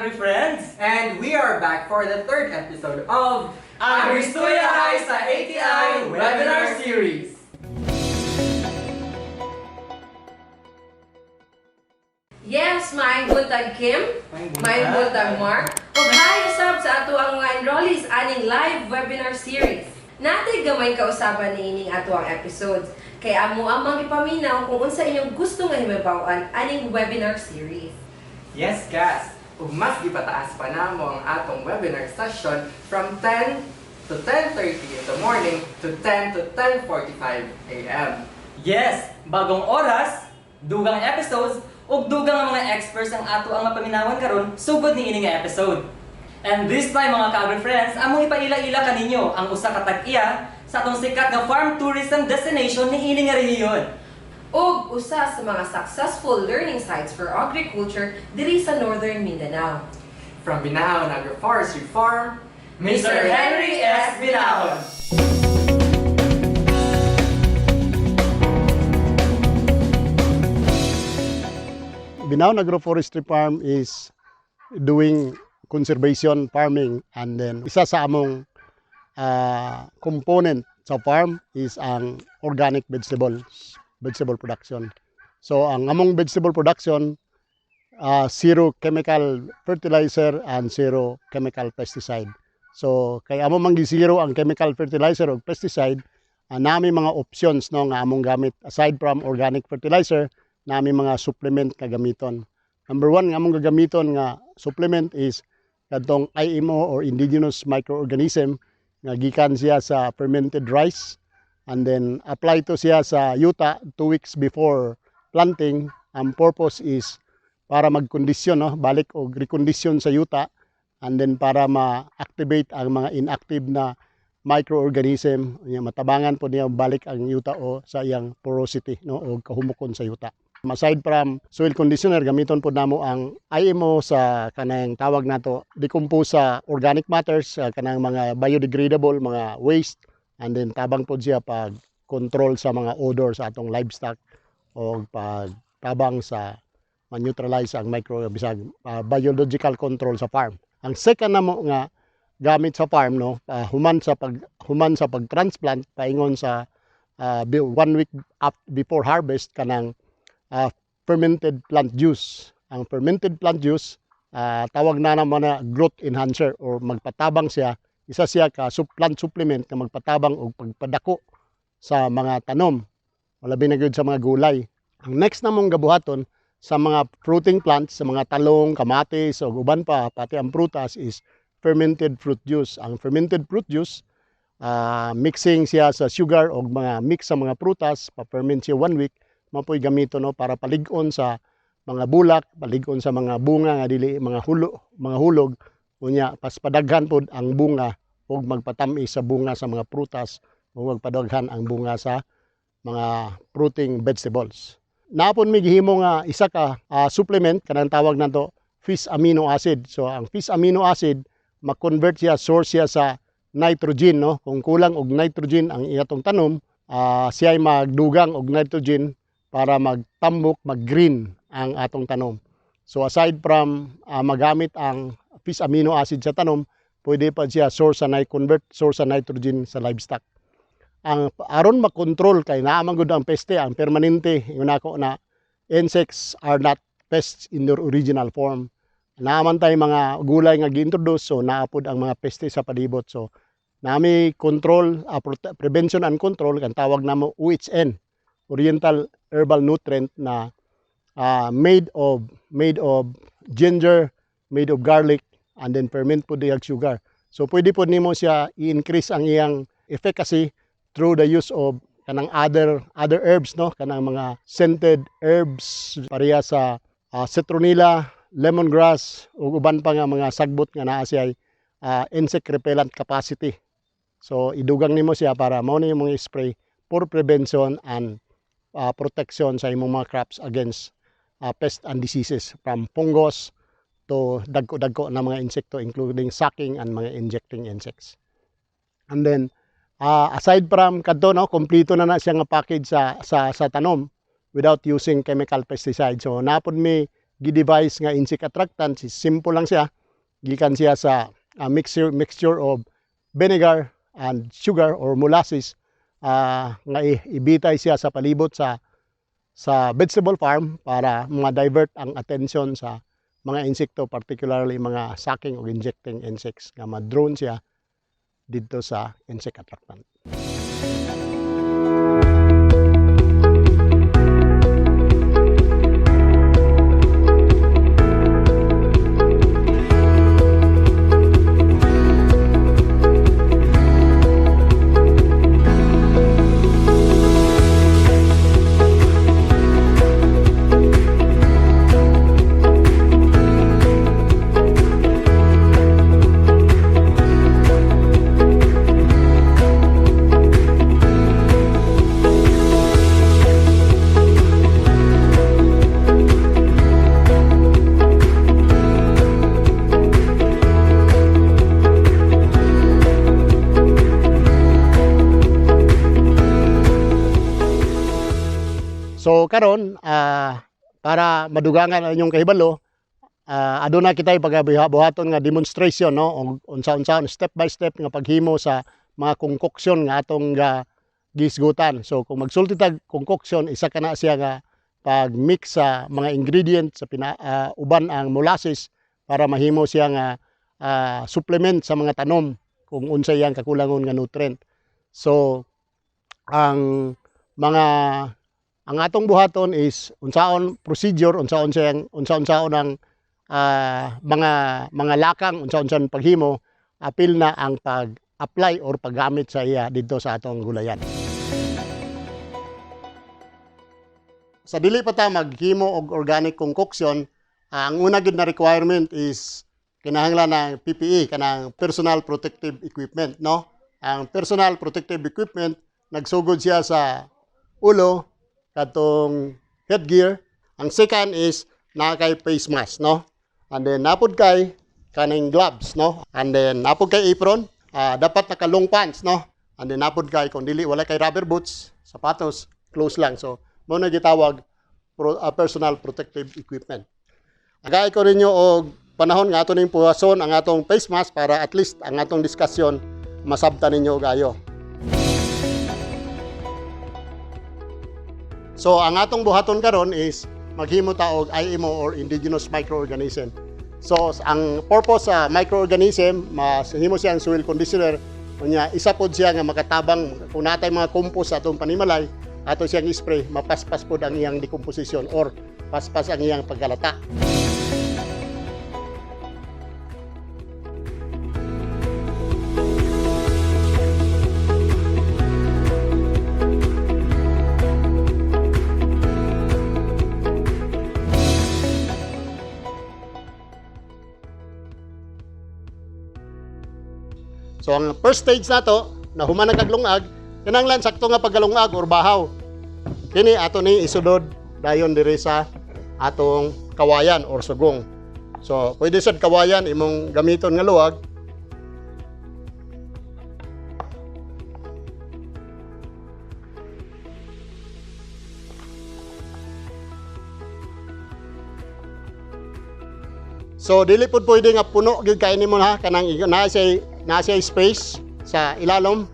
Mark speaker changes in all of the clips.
Speaker 1: ka-agri-friends!
Speaker 2: And we are back for the third episode of
Speaker 1: Agristoryahay sa ATI Webinar Series!
Speaker 3: Yes, maayong buntag, Kim.
Speaker 2: Maayong buntag.
Speaker 3: Maayong buntag, Mark. Ug hi usab sa ato ang mga enrollees aning live webinar series. Natay gamay kausaban niining ato ang episodes. Kay amo amang ipaminaw kung unsa inyong gusto nga himabaw-an aning webinar series.
Speaker 2: Yes, Gas! Ug mas gipataas pa namo ang atong webinar session from 10 to 10:30 in the morning to 10 to 10:45 a.m.
Speaker 1: Yes! Bagong oras, dugang episodes, ug dugang ang mga experts ang ato ang mapaminawan karon sugod ni ini nga episode. And this time, mga ka-agri-friends, among ipaila-ila kaninyo ang usa ka tag-iya sa atong sikat nga farm tourism destination ni ini nga rehiyon.
Speaker 3: Ug usa sa mga successful learning sites for agriculture diri sa Northern Mindanao.
Speaker 2: From Binaon Agroforestry Farm,
Speaker 1: Mr. Henry S. Binaon!
Speaker 4: Binaon Agroforestry Farm is doing conservation farming, and then isa sa among component sa farm is ang organic vegetable production. So ang among vegetable production, zero chemical fertilizer and zero chemical pesticide. So kay amo man zero ang chemical fertilizer o pesticide, nami mga options, no, nga among gamit aside from organic fertilizer, nami mga supplement nga gamiton. Number one nga among gagamiton nga supplement is kadtong IMO or indigenous microorganism nga gikan siya sa fermented rice, and then apply to siya sa yuta 2 weeks before planting. Ang purpose is para magkondisyon, no, balik og recondition sa yuta, and then para ma-activate ang mga inactive na microorganism niya, matabangan po niya balik ang yuta o sa iyang porosity, no, o kahumukon sa yuta. Aside from soil conditioner, gamiton po namo ang IMO sa kanang tawag nato decompose sa organic matters, kanang mga biodegradable mga waste, and then tabang po siya pag control sa mga odor sa atong livestock o pag tabang sa ma-neutralize ang micro bisag biological control sa farm. Ang second namo nga gamit sa farm, no, human sa pag-transplant paingon sa one week up before harvest, kanang fermented plant juice. Ang fermented plant juice, tawag na naman na growth enhancer or magpatabang siya. Isa siya ka plant supplement nga magpatabang og pagpadako sa mga tanom. Labi na gyud sa mga gulay. Ang next namong gabuhaton sa mga fruiting plants, sa mga talong, kamatis, o uban pa, pati ang prutas, is fermented fruit juice. Ang fermented fruit juice, mixing siya sa sugar o mga mix sa mga prutas, pa-ferment siya one week, mapoy gamito, no, para palig-on sa mga bulak, palig-on sa mga bunga nga dili mga hulo, mga hulog, unya pas padaghan pod ang bunga ug magpatami sa bunga sa mga prutas ug magpadaghan ang bunga sa mga fruiting vegetables. Naapon mi gihimo nga isa ka supplement kanang tawag nato fish amino acid. So ang fish amino acid ma-convert siya, source siya sa nitrogen, no. Kung kulang og nitrogen ang iyatong tanom, siya ay magdugang og nitrogen para magtambok, mag-green ang atong tanom. So aside from magamit ang fish amino acid sa tanom, pwede pa siya source sa convert source sa nitrogen sa livestock. Ang aron makontrol kay naa man gud ang peste, ang permanente, ingon ako na insects are not pests in their original form. Naa man tay mga gulay nga gi-introduce, so naa pod ang mga peste sa palibot. So nami control, prevention and control kan tawag namo OHN, Oriental Herbal Nutrient, na made of ginger, made of garlic, and then ferment po diyag sugar. So pwede po nimo siya i-increase ang iyang efficacy through the use of kanang other herbs, no, kanang mga scented herbs pareha sa citronella, lemongrass ug uban pa nga mga sagbot nga naa siya insect repellent capacity. So idugang nimo siya para mao ni imong spray for prevention and protection sa imong mga crops against pest and diseases from fungus to dagko-dagko na mga insekto, including sucking and mga injecting insects. And then aside from kadto, no, kompleto na na siya nga package sa tanom without using chemical pesticide. So napod mi gi-devise nga insect attractant, si simple lang siya. Gikan siya sa mixture of vinegar and sugar or molasses nga ibitay siya sa palibot sa vegetable farm para ma-divert ang attention sa mga insekto, particularly mga sucking o injecting insects nga ma-drone siya didto sa insect attractant. So karon para madugangan ang inyong kahibalo, aduna kitay pagabuhaton nga demonstration, no, og unsa-unsaon step by step nga paghimo sa mga concoction nga atong gisgutan. So kung magsulti tag concoction, isa kana siya nga pag-mix sa mga ingredients sa uban ang molasses para mahimo siya nga supplement sa mga tanom kung unsay iyang kakulangon nga nutrient. So ang atong buhaton is unsaon procedure, unsaon siyang unsaon-saon ang mga lakang, unsaon paghimo, apil na ang pag-apply or paggamit sa iya didto sa atong gulayan. Sa dili pa ta maghimo og organic concoction, ang una gyud na requirement is kinahanglan ng PPE, kanang personal protective equipment, no? Ang personal protective equipment nagsugod siya sa ulo, katong headgear. Ang second is naa kay face mask, no? And then napod kay kaning gloves, no? And then napod kay apron, dapat naka long pants, no? And then napod kay kung dili wala kay rubber boots, sapatos, close lang. So mao na gitawag personal protective equipment. Agay ko ninyo og panahon nga ato ning puwason ang atong face mask para at least ang atong diskusyon masabtan ninyo og ayo. So ang atong buhaton karon is maghimo ta og IMO or indigenous microorganism. So ang purpose sa microorganism, mas himo siya ang soil conditioner, unya isa pod siya nga makatabang kung natay mga compost sa atong panimalay, ato siyang spray, mapaspas pod ang iyang decomposition or paspas ang iyang paggalata. So ang first stage nato, na human na kaglungag, kinahanglan sakto nga paggalungag or bahaw. Kini ato ni isulod dayon diri sa atong kawayan or sugong. So pwede sad kawayan imong gamiton nga luwag. So dili pud pwede nga puno gyud kay nimo ha, kanang naa siya space sa ilalom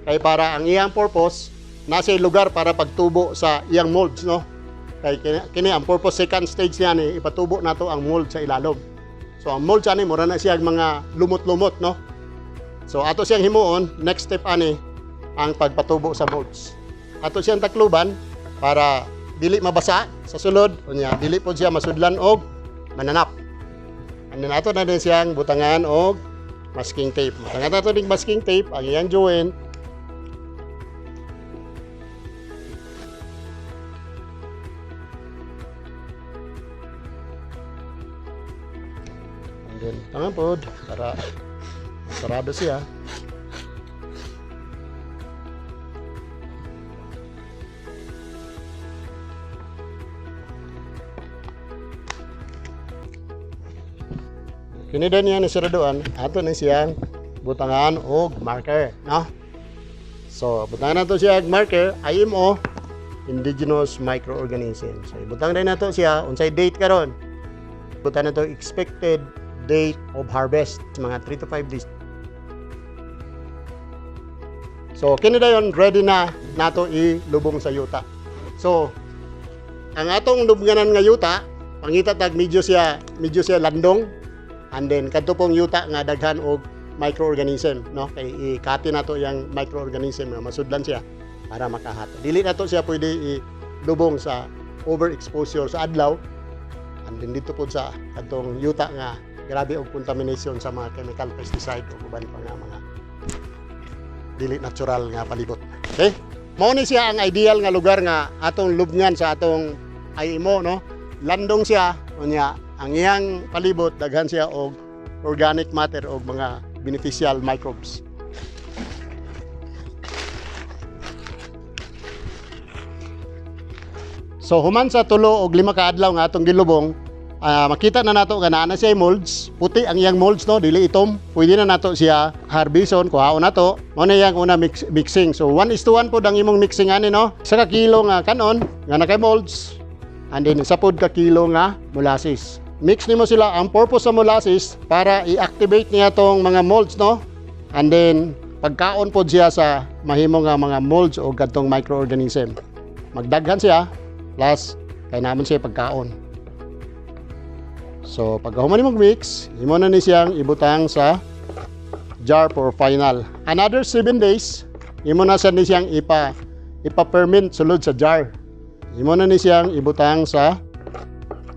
Speaker 4: kay para ang iyang purpose naa siya lugar para pagtubo sa iyang molds, no? Kay kini ang purpose second stage niya ni ipatubo nato ang mold sa ilalom. So ang mold ani mura na siya mga lumot-lumot, no? So ato siyang himuon, next step ani ang pagpatubo sa molds. Ato siyang takluban para dili mabasa sa sulod, unya dili pod siya masudlan og mananap. And then ato na din siyang butangan og masking tape. Butangan nato ning masking tape ang iyang joint. And then tangan pod para sarado siya. Kini din niya ni siraduan, ato ni siyang butangan og marker, no? So, butangan nato siya og marker, IMO, indigenous microorganism. So, ibutang din nato siya unsay date karon? Butan na to expected date of harvest, mga 3 to 5 days. So kini dayon ready na nato ilubong sa yuta. So ang atong lubnganan nga yuta, pangita tag medyo siya landong, and then kadto pong yuta nga daghan og microorganism, no, kay ikati nato yang microorganism nga masudlan siya para makahato. Dili nato siya pwede ilubong sa overexposure sa adlaw, and then dito po sa kadtong yuta nga grabe og contamination sa mga chemical pesticide o uban pa nga mga dili natural nga palibot. Okay? Mao ni siya ang ideal nga lugar nga atong lubngan sa atong IMO, no. Landong siya, unya ang iyang palibot daghan siya og organic matter og mga beneficial microbes. So human sa 3 og 5 ka adlaw nga atong gilubong, makita na nato nga naa na siya molds, puti ang iyang molds, no, dili itom. Pwede na nato siya harveston, kuhaon nato. Mao na iyang una mixing. So 1:1 pod ang imong mixing ani, no. 1 ka kilo nga kanon nga nakay molds, and then 1 pod ka kilo nga molasses. Mix nimo sila. Ang purpose sa molasses para i-activate niya tong mga molds, no. And then pagkaon pod siya sa mahimo nga mga molds o kadtong microorganism. Magdaghan siya, plus kay naman siya pagkaon. So pag human nimo mix, imo na ni siyang ibutang sa jar for final. Another 7 days, imo na siya ni siyang ipa-ferment sulod sa jar. Imo na ni siyang ibutang sa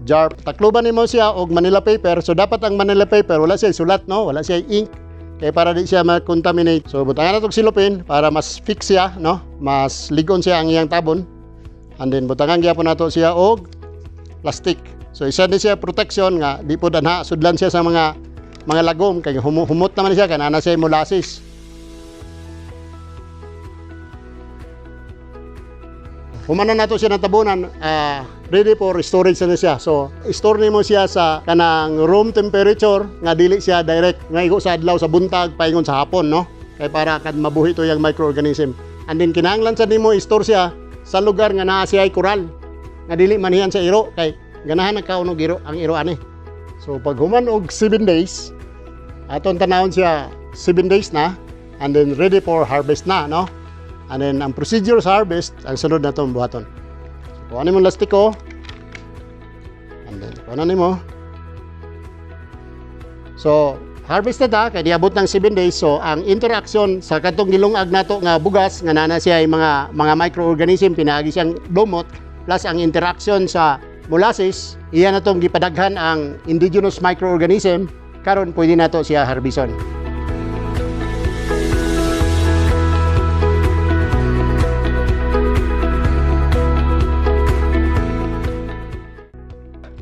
Speaker 4: jar. Takluban nimo siya og manila paper. So dapat ang manila paper wala siya sulat, no, wala siya ink kay para di siya ma-contaminate. So butangan na tog cellophane para mas fix siya, no, mas ligon siya ang iyang tabon. And then butangan gyapon nato siya og plastic. So isa ni siya protection nga di po danha sudlan siya sa mga lagom kay humot naman siya kay naa na siya molasses. Human na nato siya natabunan, ready for storage na siya. So, store nimo siya sa kanang room temperature nga dili siya direct nga igo sa adlaw sa buntag paingon sa hapon, no? Kay para kad mabuhi to yang microorganism. And then kinahanglan sa nimo i-store siya sa lugar nga naa siya ay koral nga dili manihan sa iro kay ganahan nagkaon og iro ang iro ani. So pag human og 7 days, aton tanawon siya 7 days na and then ready for harvest na, no? And then ang procedure sa harvest, ang sunod na itong buhaton. So, kuha nimo lastiko. And then kuha na nimo. So, harvest na ta kay niabot ng 7 days. So, ang interaction sa katong gilungag nato nga bugas nga nana siya ay mga microorganism pinaagi siyang lumot, plus ang interaction sa molasses, iya na tong gipadaghan ang indigenous microorganism, karon pwede nato siya harveston.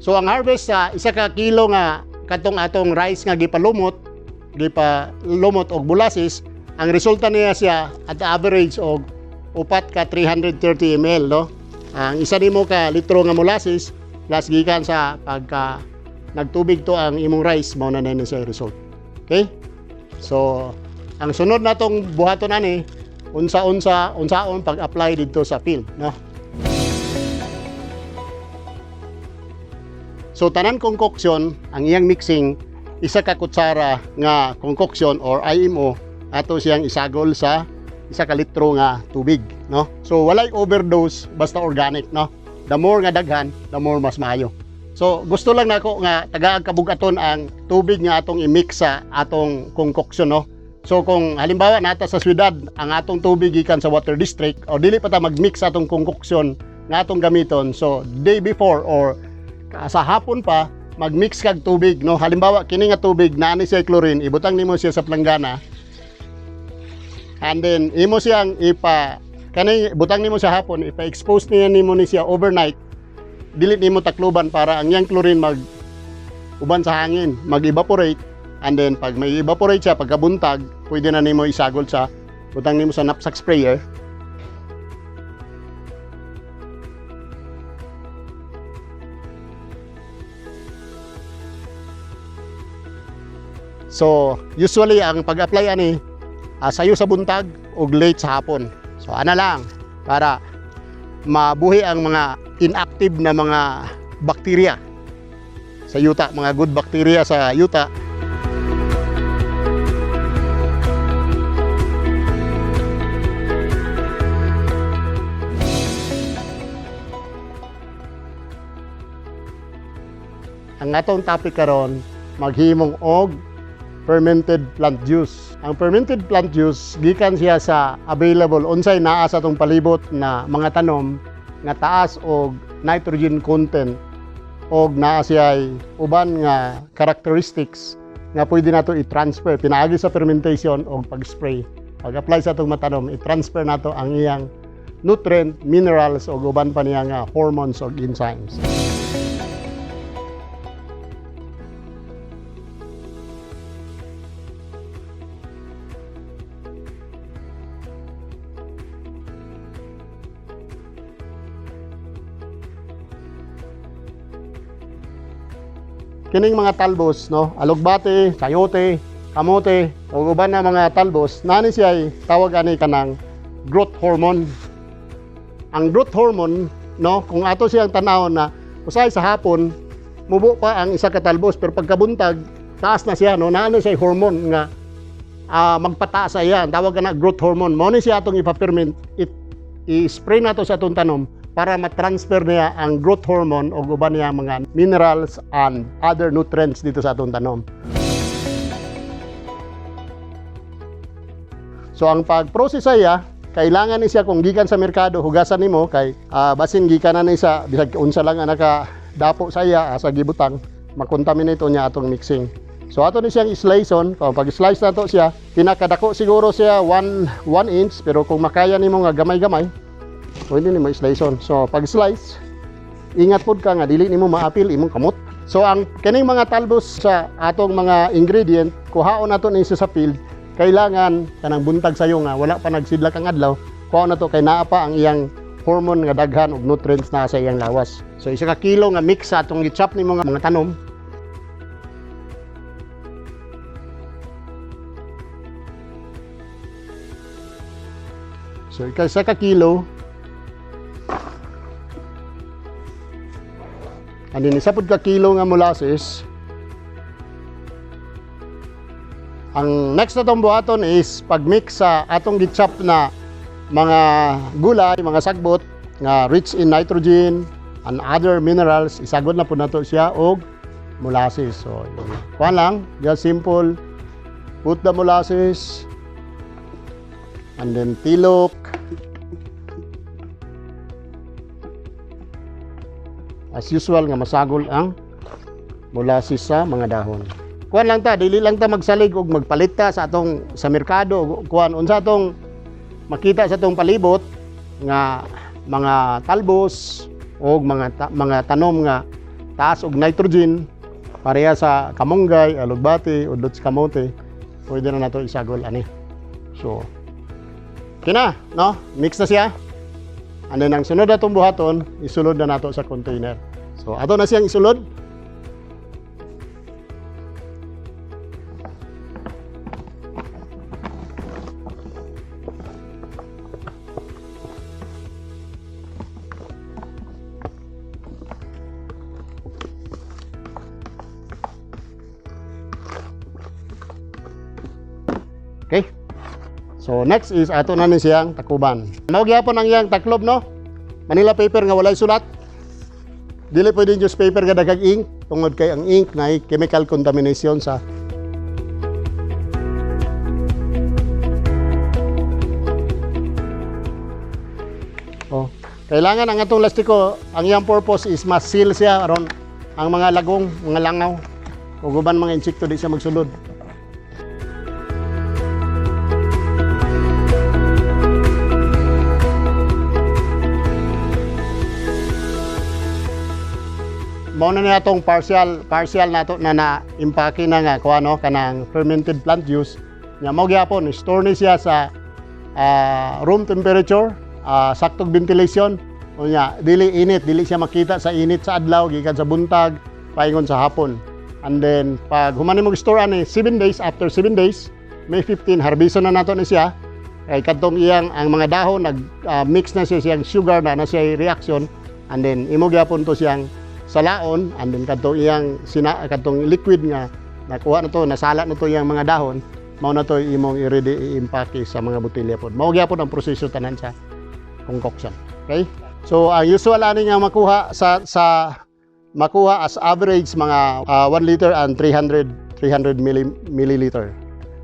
Speaker 4: So ang harvest sa 1 ka kilo nga katong atong rice nga gipalumot og molasses, ang resulta niya siya at the average og 4 ka 330 ml, no? Ang isa nimo ka litro nga molasses plus gikan sa pagka nagtubig to ang imong rice, mao na na siya result. Okay? So ang sunod natong buhaton ani, unsa-unsa unsaon pag-apply didto sa field, no? So tanan concoction, ang iyang mixing, 1 ka kutsara nga concoction or IMO ato siyang isagol sa 1 ka litro nga tubig, no? So walay overdose basta organic, no? The more nga daghan, the more mas maayo. So gusto lang nako nga tagaag kabugaton ang tubig nga atong i-mix sa atong concoction, no? So kung halimbawa nata sa syudad ang atong tubig gikan sa water district o dili pa ta mag-mix sa atong concoction nga atong gamiton, so day before or sa hapon pa mag-mix kag tubig, no? Halimbawa kini nga tubig naa ni siya chlorine, ibutang nimo siya sa planggana, and then imo siyang ipa kani butang nimo sa hapon, ipa-expose niya nimo ni siya overnight, dili nimo takluban para ang iyang chlorine mag uban sa hangin, mag-evaporate, and then pag may evaporate siya pagkabuntag, pwede na nimo isagol sa butang nimo sa knapsack sprayer. So, usually ang pag-apply ani sayo sa buntag o late sa hapon. So, ana lang para mabuhi ang mga inactive na mga bakterya. sa yuta, mga good bacteria sa yuta. Ang atong topic karon, maghimong og fermented plant juice. Ang fermented plant juice gikan siya sa available unsay naa sa atong palibot na mga tanom nga taas og nitrogen content og naa siya uban nga characteristics nga pwede nato i-transfer pinaagi sa fermentation og pag-spray. Pag-apply sa atong matanom, i-transfer nato ang iyang nutrient, minerals og uban pa niya nga hormones og enzymes. Kining mga talbos, no, alugbate, sayote, kamote ug uban na mga talbos, nani siya ay tawag ani kanang growth hormone. Ang growth hormone, no, kung ato siyang tanawon na usahay sa hapon mubo pa ang isa ka talbos, pero pagkabuntag taas na siya, no, naano siya hormone nga magpataas sa iya. Ang tawag na growth hormone. Mao ni siya atong ipa-ferment, i-spray nato sa atong tanom para ma-transfer niya ang growth hormone o uban niya mga minerals and other nutrients dito sa atong tanom. So ang pag-process iya, kailangan ni siya kung gikan sa merkado, hugasan nimo kay basin gikan na ni sa bisag unsa lang ang nakadapo sa iya sa gibutang, makontaminate niya atong mixing. So ato ni siyang slice-on. Kung pag-slice nato siya, pinakadako siguro siya 1 inch, pero kung makaya nimo nga gamay-gamay, pwede nimo i-slice-on. So pag slice, ingat pud ka nga dili nimo maapil imong kamot. So ang kining mga talbos sa atong mga ingredient, kuhaon nato ni siya sa field. Kailangan kanang buntag sayo nga wala pa nagsidlak ang adlaw, kuhaon nato kay naa pa ang iyang hormone nga daghan og nutrients na sa iyang lawas. So isa ka kilo nga mix sa atong gi-chop nimo nga mga tanom. So isa ka kilo. And then isa pud ka kilo nga molasses. Ang next na itong buhaton is pag-mix sa atong gi-chop na mga gulay, mga sagbot nga rich in nitrogen and other minerals, isagod na po nato siya og molasses. So, kuan lang, just simple. Put the molasses and then tilok. As usual nga masagol ang molasses sa mga dahon. Kuan lang ta, dili lang ta magsalig og magpalit ta sa atong sa merkado, kuan unsa atong makita sa atong palibot nga mga talbos og mga tanom nga taas og nitrogen, pareha sa kamunggay, alugbati, udlot sa kamote, pwede na nato isagol ani. So kina, no? Mix na siya. And then ang sunod atong buhaton, isulod na nato sa container. So ato na siyang isulod. Okay. So next is ato na ni siyang takuban. Mao gyapon ang iyang taklob, no? Manila paper nga walay sulat. Dili pwede newspaper nga daghang ink tungod kay ang ink na chemical contamination sa. Oh, kailangan ang atong lastiko, ang iyang purpose is ma-seal siya aron ang mga lagong, mga langaw ug uban mga insekto di siya magsulod. Mao na niya atong partial nato na na-impake na nga kuha, no, kanang fermented plant juice. Nya mao gyapon store ni siya sa room temperature, saktog ventilation. Unya dili init, dili siya makita sa init sa adlaw gikan sa buntag paingon sa hapon. And then pag human nimo store ani 7 days, after 7 days, May 15 harveston na nato ni siya. Kay kadtong iyang ang mga dahon nag mix na siya siyang sugar na na siya reaction, and then imo gyapon to siyang Salaon and then kadtong iyang sina, kadtong liquid nga nakuha na to, nasala na to iyang mga dahon, mao na to imong i-ready i-impake sa mga botelya pod. Mao gyapon ang proseso tanan sa concoction. Okay? So ang usual ani nga makuha sa makuha as average mga 1 liter and 300 milliliter.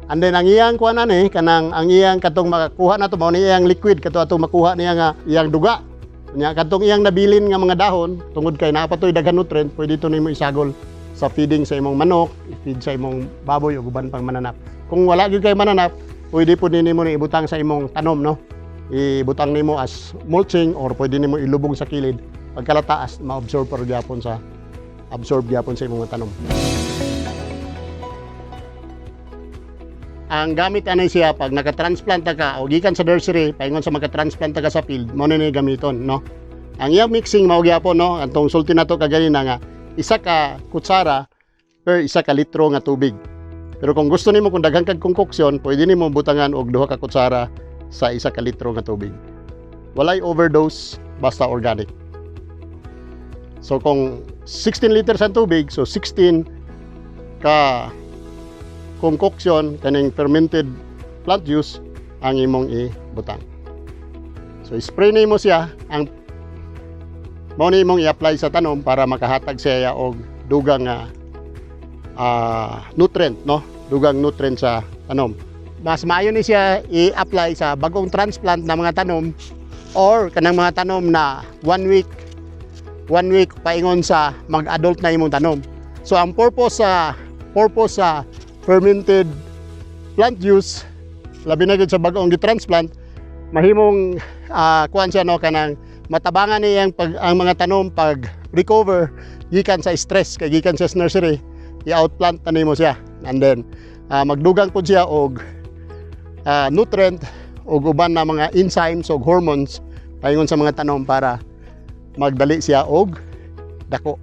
Speaker 4: And then ang iyang kuan ani, kanang ang iyang katong makakuha na to, mao ni iyang liquid kato atong makuha niya nga iyang duga. Nya katong iyang nabilin nga mga dahon, tungod kay naa pa to'y daghan nutrient, pwede to nimo isagol sa feeding sa imong manok, i-feed sa imong baboy ug uban pang mananap. Kung wala gyud kay mananap, pwede pud nimo ni ibutang sa imong tanom, no. Ibutang nimo as mulching or pwede nimo ilubong sa kilid. Pagkalata as ma-absorb pero gyapon sa absorb gyapon sa imong mga tanom. Ang gamit ani siya pag naka-transplant ka o gikan sa nursery paingon sa maka-transplant ka sa field, mao na ni gamiton, no. Ang iyang mixing mao gyapon, no, antong sulti nato kaganina nga isa ka kutsara per isa ka litro nga tubig. Pero kung gusto nimo, kung daghan kag concoction, pwede nimo butangan og duha ka kutsara sa isa ka litro nga tubig. Walay overdose basta organic. So kung 16 liters ang tubig, so 16 ka concoction kaning fermented plant juice ang imong ibutang. So spray nimo siya, ang mao ni imong i-apply sa tanom para makahatag siya og dugang nga nutrient, no, dugang nutrient sa tanom. Mas maayo ni siya i-apply sa bagong transplant na mga tanom or kanang mga tanom na one week, one week paingon sa mag-adult na imong tanom. So ang purpose sa fermented plant juice, labi na gyud sa bagong gi-transplant, mahimong kuan siya, no, kanang matabangan niyang pag ang mga tanom pag recover gikan sa stress kay gikan siya sa nursery, i-outplant na nimo siya, and then magdugang pud siya og nutrient og uban na mga enzymes og hormones paingon sa mga tanom para magdali siya og dako.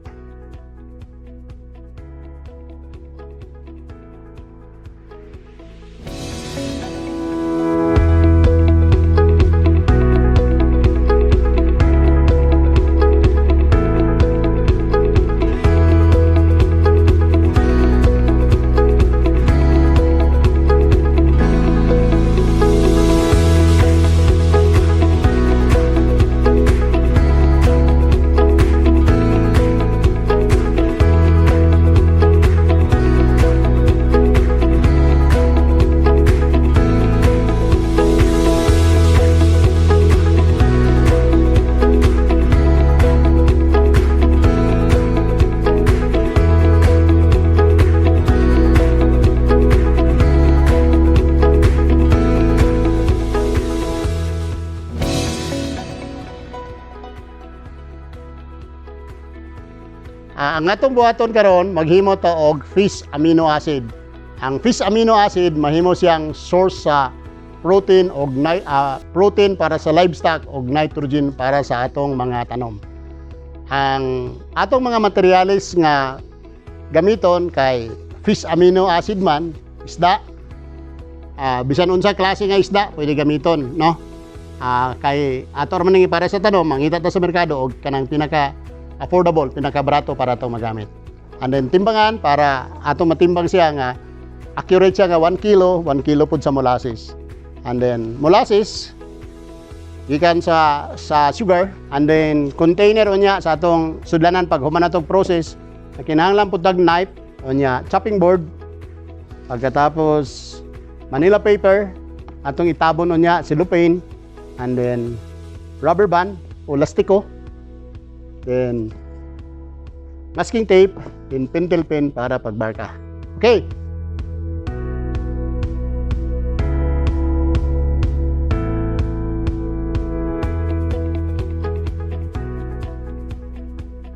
Speaker 4: Ang atong buhaton karon, maghimo ta og fish amino acid. Ang fish amino acid, mahimo siyang source sa protein og protein para sa livestock og nitrogen para sa atong mga tanom. Ang atong mga materyales nga gamiton kay fish amino acid man, isda, bisan unsa klase nga isda pwede gamiton, no? Kay ato ra man ning para sa tanom, mangita ta sa merkado og kanang pinaka affordable, pinaka-barato para atong magamit. And then timbangan para ato matimbang siya nga accurate siya nga 1 kilo, 1 kilo pud sa molasses. And then molasses gikan sa sugar, and then container unya sa atong sudlanan pag human atong process, kinahanglan pud tag knife unya, chopping board, pagkatapos manila paper atong itabon unya, cellophane, and then rubber band o lastiko, then masking tape, then pentel pen para pagbarka. Okay.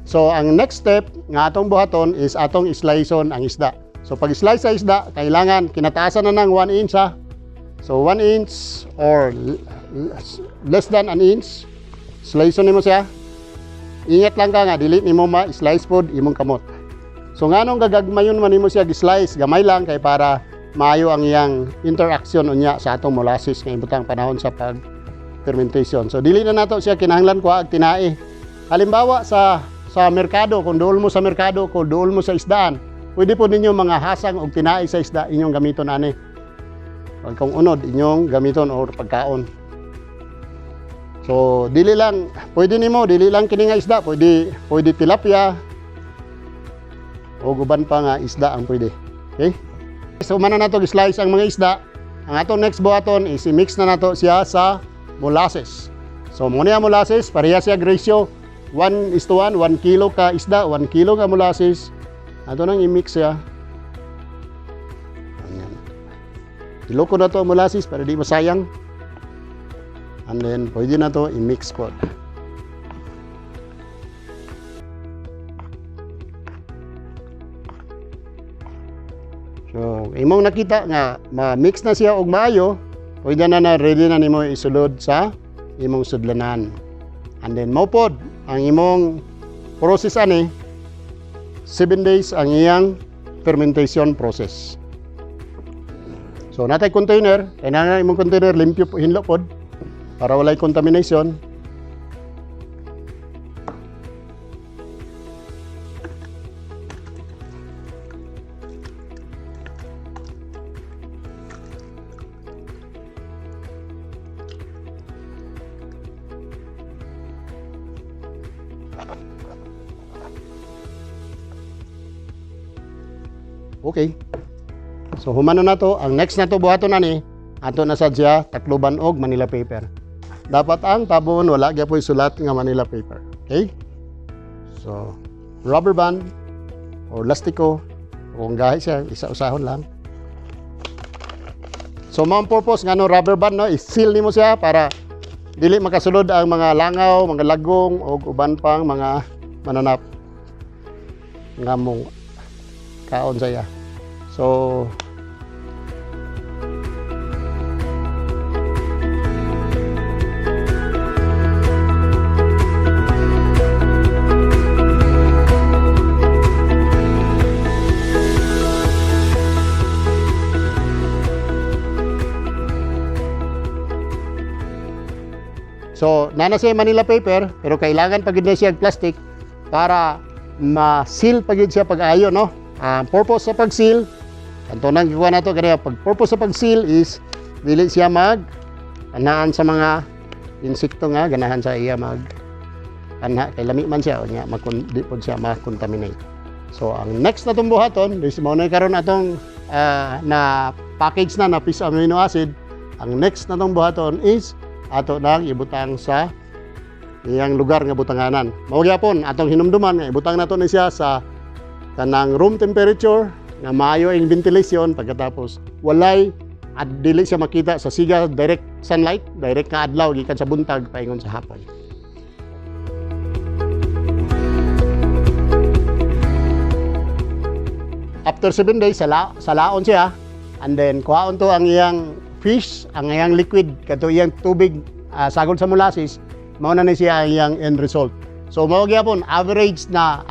Speaker 4: So ang next step nga atong buhaton is atong sliceon ang isda. So pag slice sa isda, kailangan kinataasan na ng 1 inch, ha. So 1 inch or less than an inch. Slice nimo siya. Ingat lang ka nga dili nimo ma-slice pod imong kamot. So nganong gagagmayon man nimo siya gi-slice, gamay lang kay para maayo ang iyang interaction unya sa atong molasses nga ibutang panahon sa pag fermentation. So dili na nato siya kinahanglan kuha og tinai. Halimbawa sa sa merkado, kung duol mo sa merkado, kung duol mo sa isdaan, pwede po ninyo mga hasang og tinai sa isda inyong gamiton ani. Pag kung unod, inyong gamiton or pagkaon. So, dili lang, pwede nimo, dili lang kini nga isda, pwede, pwede tilapia, o uban pa nga isda ang pwede. Okay? So, mana nato slice ang mga isda. Ang atong next buhaton is i-mix na nato siya sa molasses. So, mao ang molasses, pareha siya ratio 1:1, 1 kilo ka isda, 1 kilo ka molasses. Ato nang i-mix siya. Ayan. Iloko na to ang molasses para di masayang. And then, pwede na to i-mix po. So, imong nakita nga ma-mix na siya og maayo, pwede na na ready na nimo isulod sa imong sudlanan. And then mao pod ang imong process ani, 7 days ang iyang fermentation process. So natay container, kay na imong container limpyo hinlo pod para walay contamination. Okay. So human na nato, ang next nato buhaton ani, ato na sad siya takluban og Manila paper. Dapat ang tabon wala gyapoy sulat nga Manila paper. Okay? So rubber band or lastiko, kung gahi siya, isa-usahon lang. So mao ang purpose nga no rubber band, no, i-seal nimo siya para dili makasulod ang mga langaw, mga lagong o uban pang mga mananap nga mong kaon saya. So, nana siya Manila paper, pero kailangan pa gid na siya og plastic para ma-seal pa gid siya pag-ayo, no? Ang purpose sa pag-seal, kanto nang gikuha nato kaniya, pag purpose sa pag-seal is dili siya mag anaan sa mga insekto nga ganahan sa iya mag anha kay lami man siya, unya di pod siya ma-contaminate. So ang next na itong buhaton, this mao na karon atong na package na na fish amino acid. Ang next na itong buhaton is ato nang ibutang sa iyang lugar nga butanganan. Mao gyapon atong hinumduman nga ibutang nato ni siya sa kanang room temperature nga maayo ang ventilation, pagkatapos walay at dili siya makita sa siga direct sunlight, direct nga adlaw gikan sa buntag paingon sa hapon. After 7 days, salaon siya and then kuhaon to ang iyang fish, ang iyang liquid, kato iyang tubig sagol sa molasses, mao na ni siya ang iyang end result. So mao gyapon average na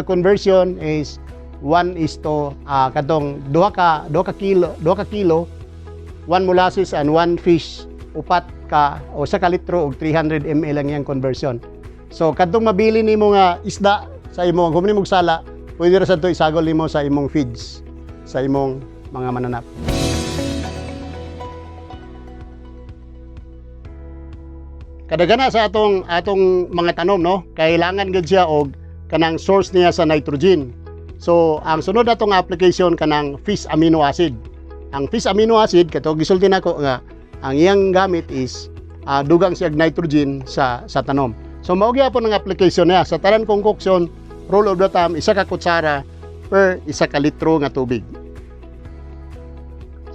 Speaker 4: conversion is 1 is to katong 2 ka kilo, 1 molasses and 1 fish, upat ka o sa ka litro og 300 ml ang iyang conversion. So kadtong mabili nimo nga isda sa imong kung nimo sala, pwede ra sad to isagol nimo sa imong feeds, sa imong mga mananap. Kadagana sa atong atong mga tanom, no, kailangan gid siya og kanang source niya sa nitrogen. So ang sunod natong application, kanang fish amino acid. Ang fish amino acid, kato gisulti nako nga ang iyang gamit is dugang siya nitrogen sa tanom. So mao gyapon ang application niya sa tanan concoction, rule of the thumb, 1 ka kutsara per 1 ka litro nga tubig.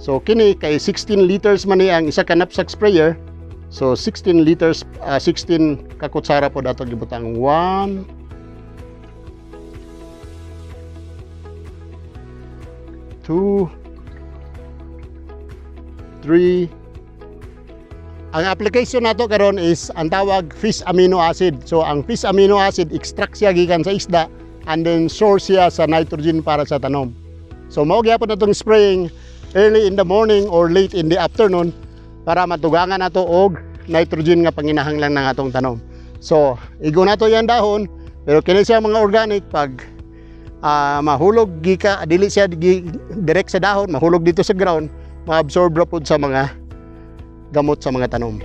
Speaker 4: So kini kay 16 liters man ni ang isa ka knapsack sprayer. So 16 liters, 16 ka kutsara po dato gibutang. 1, 2, 3. Ang application nato karon is ang tawag fish amino acid. So ang fish amino acid, extract siya gikan sa isda and then source siya sa nitrogen para sa tanom. So mao gyapon natong spraying early in the morning or late in the afternoon para matugangan nato og nitrogen nga panginahanglan ng atong tanom. So, igo nato yan dahon. Pero kini siya mga organic pag mahulog gika dili siya direct sa dahon, mahulog dito sa ground, ma-absorb ra pud sa mga gamot sa mga tanom.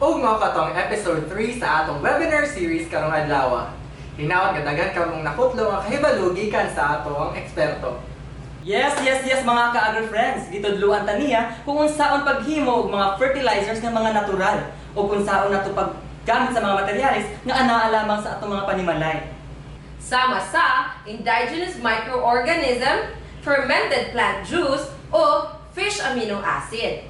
Speaker 2: Ug mao katong episode 3 sa atong webinar series karong adlaw. Hinaot nga daghan kamong nakutlo nga kahibalo gikan sa atong eksperto.
Speaker 1: Yes, mga ka-agri-friends. Gitudloan ta niya kung unsaon paghimo og mga fertilizers nga mga natural o kung unsaon nato paggamit sa mga materyales nga anaa lamang sa atong mga panimalay.
Speaker 3: Sama sa indigenous microorganism, fermented plant juice, o fish amino acid.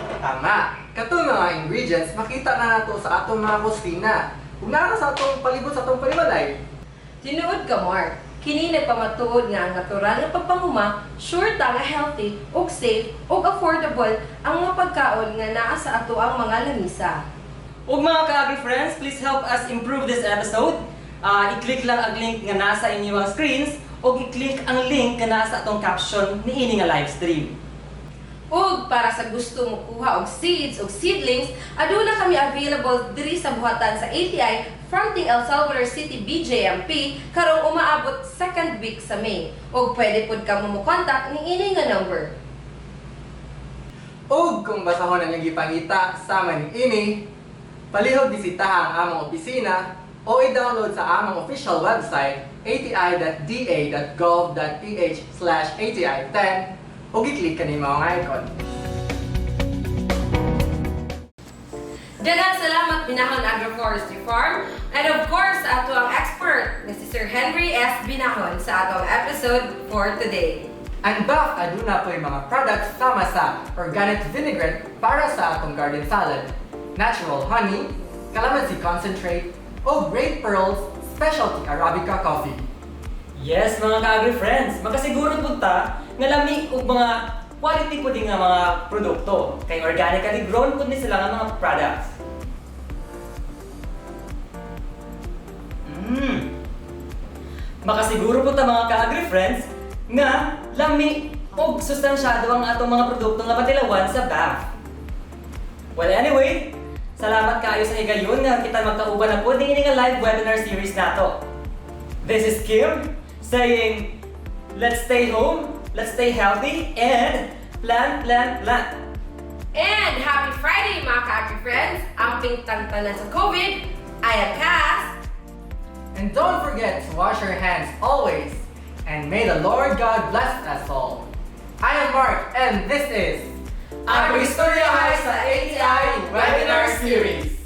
Speaker 2: Tama. Katong mga ingredients makita na nato sa atong mga kusina. Ug naa sa atong palibot sa atong panimalay.
Speaker 3: Tinuod ka, Mark. Kini nagpamatuod nga ang natural nga pagpanguma, sure ta nga healthy ug safe ug affordable ang mga pagkaon nga naa sa ato ang mga lamisa.
Speaker 1: Ug mga ka-agri-friends, please help us improve this episode. I-click lang ang link nga nasa inyong screens o i-click ang link nga nasa atong caption niini nga live stream.
Speaker 3: Ug para sa gusto mo kuha og seeds ug seedlings, aduna kami available diri sa buhatan sa ATI fronting El Salvador City BJMP karong umaabot second week sa May. Ug pwede pud kamo mo contact niini nga number.
Speaker 2: Ug kung basahon ang inyong gipangita sama ni ini, palihog bisitaha ang among opisina o i-download sa among official website ati.da.gov.ph/ati10 o gi-click kani mao nga icon.
Speaker 3: Daghang salamat, Binahon Agroforestry Farm, and of course sa ato ang expert nga si Sir Henry S. Binahon sa atong episode for today.
Speaker 2: Ang BAF aduna po'y mga products sama sa organic vinaigrette para sa atong garden salad, natural honey, calamansi concentrate, o Great Pearls specialty Arabica coffee.
Speaker 1: Yes, mga ka-agri-friends, makasiguro pud ta nga lami og mga quality pud nga mga produkto kay organically grown pud ni sila nga mga products. Makasiguro pud ta, mga ka-agri-friends, nga lami og sustansyado ang atong mga produkto nga patilawan sa BAF. Well, anyway, salamat kaayo sa higayon nga kita magkauban na pod niini nga live webinar series nato. This is Kim saying, let's stay home, let's stay healthy, and plant, plant, plant.
Speaker 3: And happy Friday, mga ka-agri-friends! Amping tangtanan sa COVID, I am Cass!
Speaker 2: And don't forget to wash your hands always. And may the Lord God bless us all. I am Mark, and this is
Speaker 1: AgriStoryahay sa ATI Webinar Series.